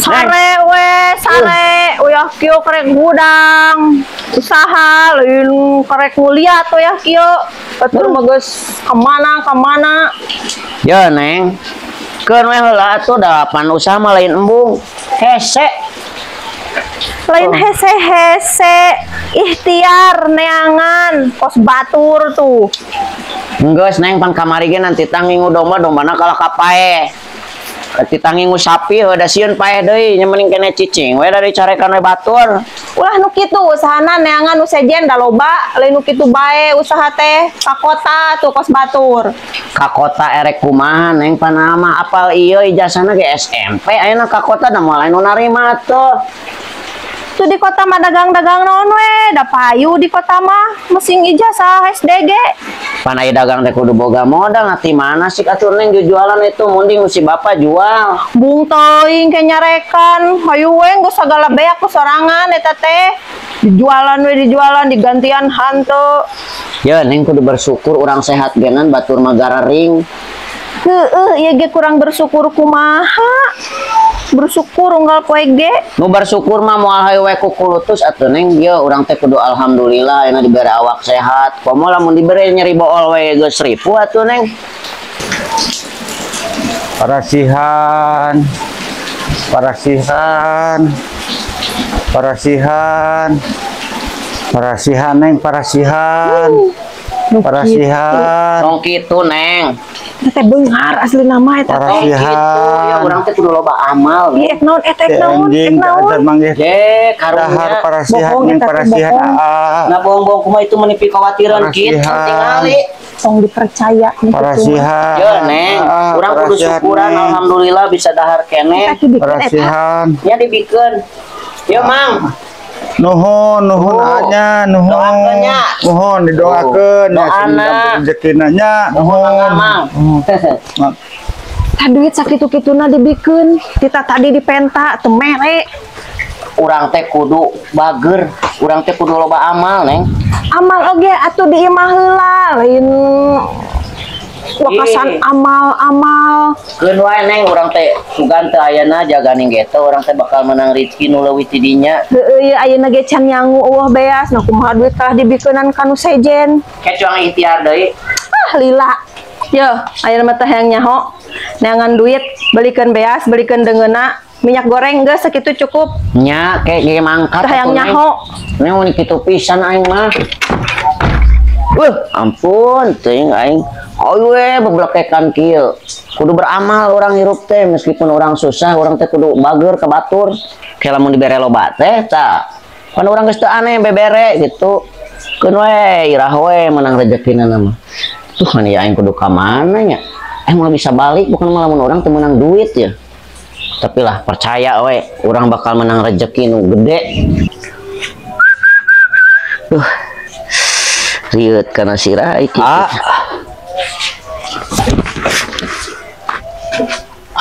Sare we, sare, uyah kieu kerek gudang, usaha lain kerek kuliah tuh ya kieu. Batur mah geus kemana kemana. Ya Neng, keun we heula atuh da pan usaha mah lain embung. Hese. Lain hese-hese, ikhtiar neangan kos batur tuh. Geus Neng pan kamari ge nanti tangingu domba dombana kalah ka paeh. Titah ngingu sapi heuh da sieun paeh deui nya mending kene cicing we dari carekan we batur. Ulah nu kitu usahana neangan nu sejen da loba, lain nu kitu bae usaha teh ka kota tuh kos batur. Ka kota erek kumaha Neng panama apal ieu ijazahna ge SMP ayeuna ka kota da moal anu narima tuh. Tuh di kota mah dagang-dagang naon we, da payu di kota mah mesing ijazah SDG. Pan aya dagang teh kudu boga modal ngati mana sih atuh Neng jualan itu munding si bapak jual. Bung teuing ke nyarekan, hayu we geus sagala beak ku sorangan eta teh. Dijualan we dijualan digantian hantu. Ya Neng kudu bersyukur urang sehat genan batur mah gararing. Heueuh ieu ge kurang bersyukur kumaha? Bersyukur unggal poe ge. Nu bersyukur mah moal hayu we ku kulutus atuh Neng. Ye urang teh kudu alhamdulillah ayeuna dibere awak sehat. Komo lamun dibere nyeri bool we geus ripuh atuh Neng. Parasihan. Parasihan. Parasihan. Parasihan Neng, parasihan. Parasihan. Tong kitu Neng. Teh beunghar asli nama eta teh. Kitu ya urang teh kudu loba amal. Ieu ek naon eta ek naon ek naon. Ye karunya parasihan Neng, parasihan. Nah bohong-bohong kumaha itu menipi khawatiran kitu tingali. Tong dipercaya parasihan. Ye Neng, urang kudu syukuran alhamdulillah bisa dahar keneh. Parasihan. Nya dibikeun. Yo Mang. Nuhun, nuhun anya, nuhun. Nuhun didoakeun ya rezekina nya, nuhun. Tah duit sakitu-kituna dibikeun, kita tadi dipenta teu mere. Urang teh kudu bager, urang teh kudu loba amal, Neng. Amal oge atuh di imah heula, lain wakasan amal-amal. Keun wae Neng, urang teh sugan teu ayana jaganing geto, urang teh bakal menang rezeki nu leuwih ti dinya. Heueuh ieu ayeuna ge can nyangu eueuh beas, nah kumaha duit kalah dibikeunan ka nu sejen. Kecuang ikhtiar deui. Ah lila. Yo, ayeuna mah teh hayang nyaho. Neangan duit, belikeun beas, belikeun deungeuna, minyak goreng geus sakitu cukup. Nya, ke ge mangkat teh hayang nyaho. Neng mun kitu pisan aing mah. Ampun teuing aing. Ayo we beblekekan kieu. Kudu beramal orang hirup teh meskipun orang susah, orang teh kudu bager ka batur. Ke lamun dibere loba teh tah. Pan urang geus teu aneh bebere gitu. Keun we irah we menang rezekina mah. Tuh kan ya aing kudu ka mana nya? Moal bisa balik bukan malah lamun urang teu menang duit ya. Tapi lah percaya we urang bakal menang rezeki nu gede. Duh. Rieut kana sirah iki.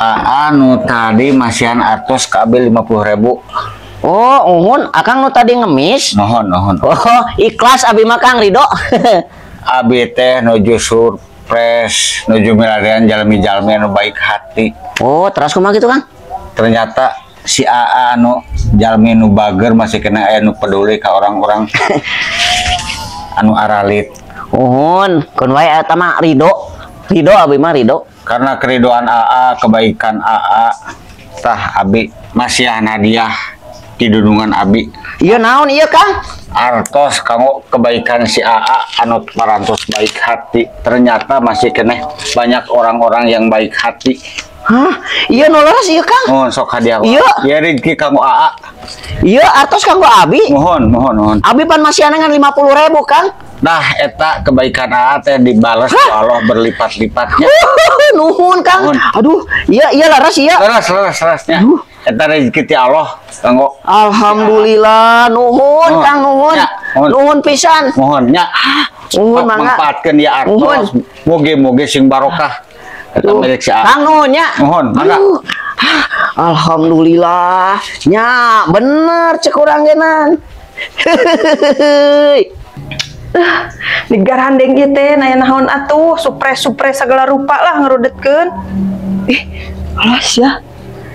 Anu tadi masihan artos ka abi 50.000. Oh, uhun akang nu tadi ngemis? Nuhun, nuhun. Oh, ikhlas abi mah Kang Ridho. Abi teh nuju surprise, nuju milarian jalmi-jalmi anu baik hati. Oh, terus kumaha gitu Kang? Ternyata si AA anu jalmi nu bager masih kena aya nu peduli ka orang-orang anu aralit. Uhun, keun wae eta mah Ridho. Ridho abi mah Ridho. Karena keridoan AA, kebaikan AA, tah abi masihan hadiah di dudungan abi. Iya naon iya Kang? Artos kanggo kebaikan si AA anu parantos baik hati. Ternyata masih keneh banyak orang-orang yang baik hati. Hah? Iya nu leres ieu Kang? Mohon sok hadiah. Iya. Iya rezeki kanggo AA. Iya artos kanggo abi. Mohon, mohon, mohon. Abi pan masihan ngan 50.000 Kang. Nah, eta kebaikan AA teh dibales ku Allah berlipat-lipatnya. Nuhun Kang. Nuhun. Aduh, iya iya leres iya. Leres, leres, leresnya. Eta rezeki ti Allah kanggo. Alhamdulillah, nuhun Nuhun. Kang, nuhun. Ya, nuhun. Nuhun pisan. Nuhun nya. Nuhun mangga. Manfaatkeun ya artos. Mugi-mugi sing barokah. Eta milik si AA. Kang nuhun nya. Nuhun, mangga. Aduh. Alhamdulillah. Nya, bener cek urang genan. Digarandeng ieu teh naya naon atuh, supres-supres segala rupa lah ngerudetkeun. Alas ya.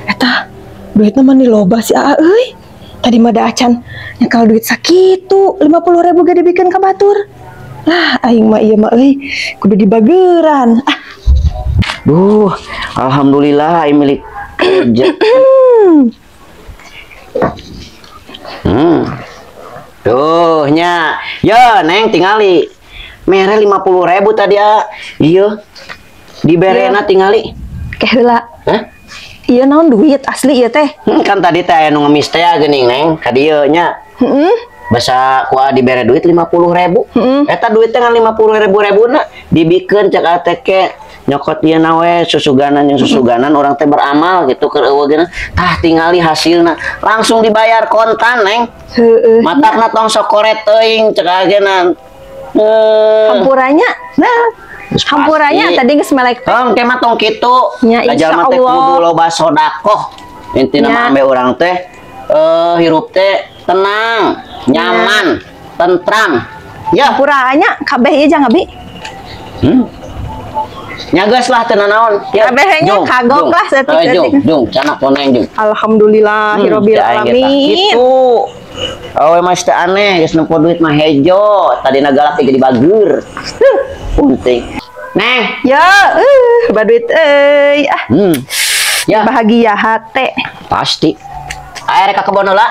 Eta duitna mah loba si Aa euy. Tadi mah da acan nyekal duit sakitu 50.000 ge dibikeun ka batur. Lah aing mah ieu mah euy kudu dibageran. Ah. Duh, alhamdulillah aing milik kerja. Tuh nya. Yo Neng tingali. Mere 50.000 tadi ah. Iya. Diberena tingali. Ke heula. Hah? Iya naon duit asli ieu teh. Kan tadi teh aya nu ngemis teh geuning Neng ka dieu nya. Heeh. Basa ku dibere duit 50.000. Eta duit teh ngan 50.000 ribuna dibikeun cek ateke nyokot ieu na we susuganan jeung susuganan urang teh beramal gitu keur eueuh geuna. Tah tingali hasilna langsung dibayar kontan Neng. Heeh. Matakna tong sokoret teuing cek agenan. Hampuranya. Nah, hampuranya tadi geus melek. Heuh, ke mah tong kitu. Nya Jalma teh insyaallah. Kudu loba sodakoh. Intina mah ambe urang teh hirup teh tenang, nyaman, tentram. Ya, hampuranya kabeh ieu jang abi. Nya geus lah teu nanaon. Kabeh nya kagok lah saeutik-saeutik. Jung, canak koneng jung. Alhamdulillahirabbil alamin. Kitu. Awe mah teu aneh geus nempo duit mah hejo, tadina galak teh jadi bager. Penting. Neng. Ya, baduit euy. Ah. Ya. Bahagia hate. Pasti. Air ka kebon heula.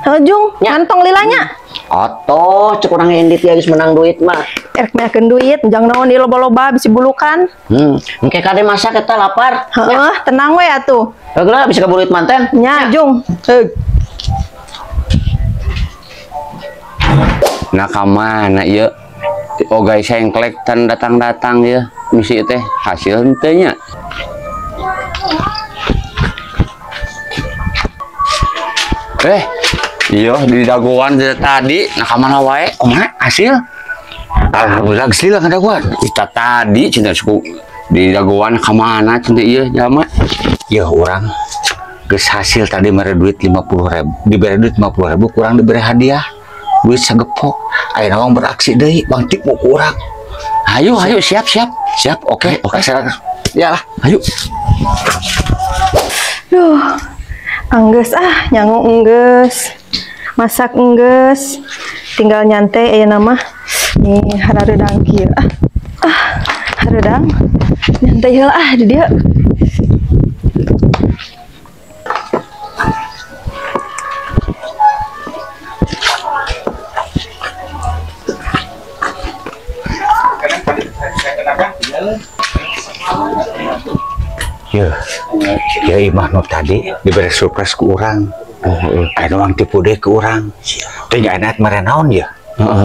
Heuh jung, ngantong lilanya. Atoh, cek urang indit ya geus menang duit mah. Erek meakeun duit, jang naon ieu loba-loba bisi bulukan. Engke kade masak eta lapar. Heeh, tenang we atuh. Heeh lah bisa kaburu duit manten. Nya, jung. Heug. Nah ka mana ieu? Ogai sengklek tan datang-datang ya misi teh hasil henteu nya. Iya di dagoan dari tadi, nah ka mana wae? Kumaha hasil? Alhamdulillah geus lila ngadagoan. Kita tadi cinta suku di dagoan ka mana cinta ieu jalma? Ya urang geus hasil tadi mere duit 50.000, dibere duit 50.000 kurang dibere hadiah. Duit sagepok, ayeuna wang beraksi deui, bang tipu ku urang. Ayo, ayo, siap, siap. Siap, oke, oke. Ya lah, ayo. Duh, anggeus ah, nyangu enggeus, masak enggeus, tinggal nyantai ayeuna mah. Nih harareudang kieu ah. Ah, hareudang. Nyantai heula ah di dieu. Ya, ya imah nu tadi diberi surprise ku urang. Aya wang tipu deui ku urang. Teh nya enak mere naon ya? Heeh.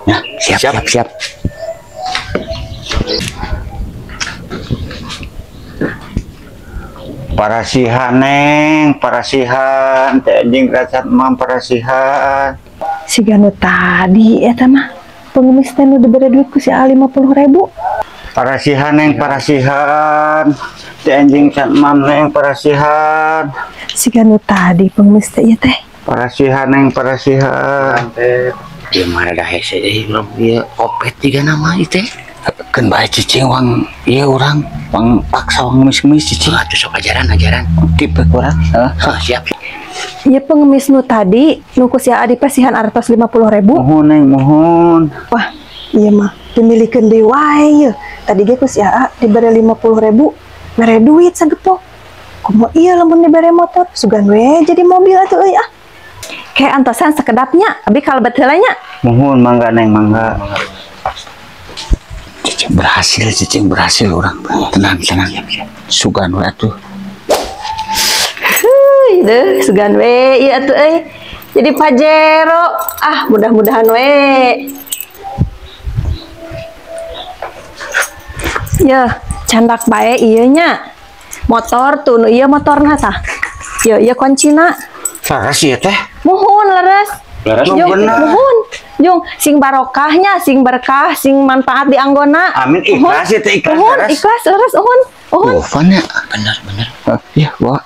Ya, siap, siap, siap. Parasihan Neng, parasihan, teh anjing racat mam parasihan. Siga nu tadi eta mah pengemis teh nu dibere duit ku si A 50.000. Parasihan Neng, parasihan. Teh anjing cat mam Neng, parasihan. Siga nu tadi pengemis teh ieu teh. Parasihan Neng, parasihan. Ieu mah rada hese euy mah ieu opet tiga nama ieu teh. Keun bae cicing wang ieu urang, wang paksa wang ngemis-ngemis cicing. Atuh sok ajaran-ajaran. Tipe urang. Heeh, siap. Ieu pengemis nu tadi nu ku si A dipasihan artos 50.000. Muhun Neng, muhun. Wah, ieu mah dimilikeun deui wae ieu. Tadi ge ku si AA dibere 50.000, mere duit sagepok. Kumaha ieu lamun dibere motor, sugan we jadi mobil atuh euy ah. Kayak antosan sekedapnya, abi kalebet heula nya. Muhun mangga Neng, mangga. Cicing berhasil, cicing berhasil urang. Tenang, tenang. Sugan we atuh. Heuy, deuh sugan we ieu atuh euy. Jadi Pajero, ah mudah-mudahan we. Ya, candak bae ieu nya. Motor tuh nu ieu motorna tah. Ieu ieu kuncina. Leres ieu teh. Muhun leres. Leres jung, bener. Muhun. Jung, sing barokahnya, sing berkah, sing manfaat di anggona. Amin, ikhlas ieu teh, ikhlas. Muhun, ikhlas leres uhun. Uhun. Oh, fan ya. Bener, bener. Iya, bawa.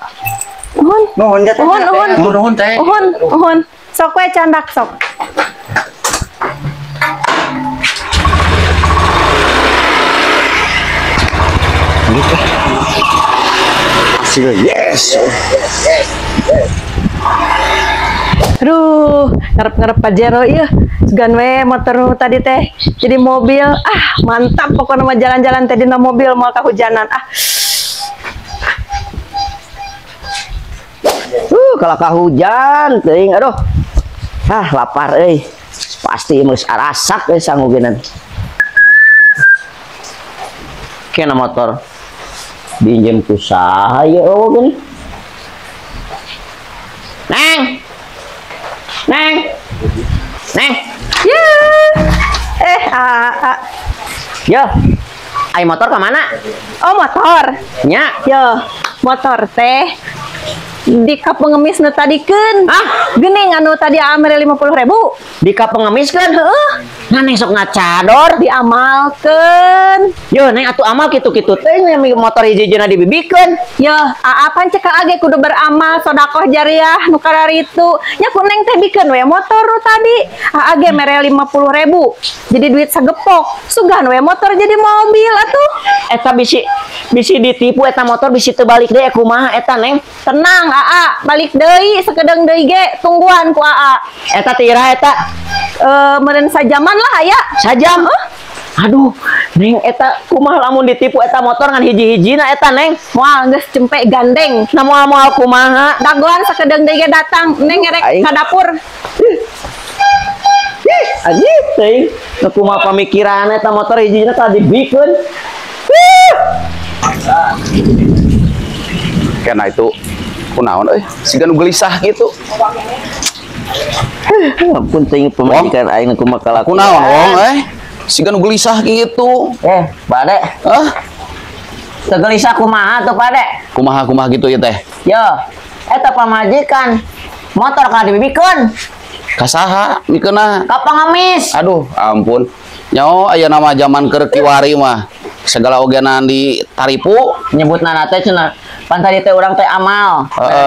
Uhun. Nuhun teh. Uhun, uhun. Nuhun teh. Uhun, uhun. Sok we candak sok. Gitu. Hasil yes. Aduh, ngarep-ngarep Pajero ieu. Sugan we motor nu tadi teh jadi mobil. Ah, mantap pokoknya mah jalan-jalan teh dina mobil moal kahujanan. Ah. Kalau kahujan teuing aduh. Ah, lapar euy. Pasti geus arasak euy sangugenan. Kena motor. Pinjem ku saha ieu eueuh geuning. Neng. Neng. Neng. Ya. Yo. Ai motor ka mana? Oh, motor. Nya. Yo, motor teh di ka pengemis nu tadikeun. Hah? Geuning anu tadi amere 50.000. Di ka pengemiskeun? Heeh. Nah, neng sok ngacador diamalkeun. Yo, neng atuh amal kitu-kitu teh motor hiji-hijina dibibikeun. Yo, aa pan cek age kudu beramal sedekah jariah nu kararitu. Nya ku neng teh bikeun we motor nu tadi. Aa ge mere 50.000. Jadi duit sagepok. Sugan we motor jadi mobil atuh. Eta bisi ditipu eta motor bisi teu balik deui kumaha eta neng? Tenang aa, balik deui sakedeung deui ge tungguan ku aa. Eta teh iraha eta? Meureun sajaman lah aya. Sajam? Aduh, neng eta kumaha lamun ditipu eta motor ngan hiji-hijina eta neng? Moal geus cempe gandeng. Nah moal-moal kumaha? Dagoan sakedeung deui ge datang, neng ngerek ka dapur. Anjir teuing, nu kumaha pamikiran eta motor hiji-hijina tah dibikeun. Kena itu kunaon euy, siga nu gelisah gitu. Ampun teuing pamajikan aing kumaha kalakuan. Kunaon wong euy? Siga nu gelisah gitu. Pade. Hah? Teu gelisah kumaha tuh, Pade? Kumaha-kumaha gitu ya teh? Yo, eta pamajikan motor ka dibibikeun. Ka saha mikeunna? Ka pangemis. Aduh, ampun. Nyaho aya nama zaman keur kiwari mah. Segala ogenan di taripu nyebutna teh cenah. Pan tadi teh urang teh amal,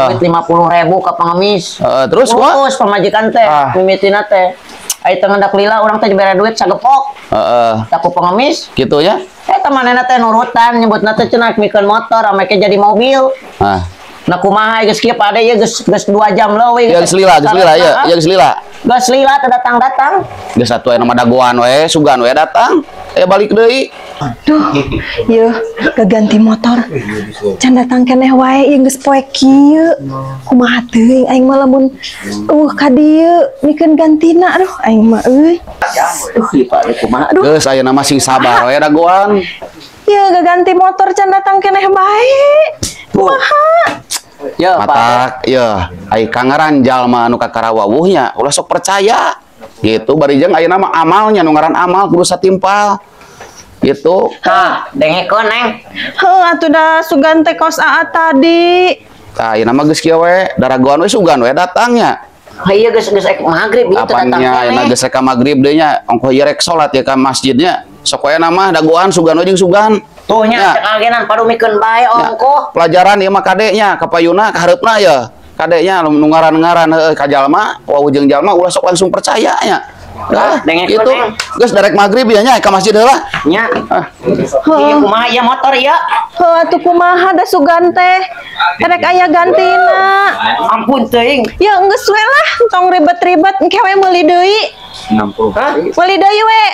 duit 50.000 ka pengemis. Terus kumaha? Terus pamajikan teh mimitina teh. Ai teu ngendak lila urang teh dibere duit sagepok. Heeh. Tak ku pengemis. Kitu nya? Eta manehna teh nurutan nyebutna teh cenah mikeun motor ameke jadi mobil. Hah. Nah kumaha geus kieu pade ieu geus 2 jam leuwih. Ya geus lila, geus lila ya, ya geus lila. Geus lila teu datang-datang. Geus atuh aya nama dagoan we, sugan we datang. Aya balik deui. Duh, yeuh gaganti motor. Can datang keneh wae ieu geus poe kieu. Kumaha teuing aing mah lamun ka dieu mikeun gantina aduh aing mah euy. Duh, Pak kumaha. Geus aya nama sing sabar we dagoan. Yeuh gaganti motor can datang keneh bae. Kumaha? Yo, matak yeuh ai kangaran jalma anu kakarawawuh nya ulah sok percaya gitu bari jeung ayeuna mah amalnya nu ngaran amal kudu satimpal gitu. Hah, dengekeun neng. Heuh atuh da sugan teh kos aa tadi. Tah ayeuna mah geus kieu we, daragoan we sugan we datangnya. Ha ieu geus geus ek magrib ieu teh datang keneh. Ayeuna geus rek ka magrib deui nya, ongkoh ieu rek salat ya ka masjidnya. Sok we mah dagoan sugan we jeung sugan. Tuh nya cek agenan parumikeun bae ongkoh. Pelajaran ieu mah kade nya kapayuna kahareupna ya. Kade nya nu ngaran-ngaran heueuh ka jalma, wawuh jeung jalma ulah sok langsung percaya nya. Dah, gitu. Geus darek magrib ya nya ka masjid heula. Nya. Ieu kumaha ieu motor ieu? Heuh atuh kumaha da sugan teh. Erek aya gantina. Ampun teuing. Ya geus we lah, tong ribet-ribet engke we meuli deui. 60. Meuli deui we.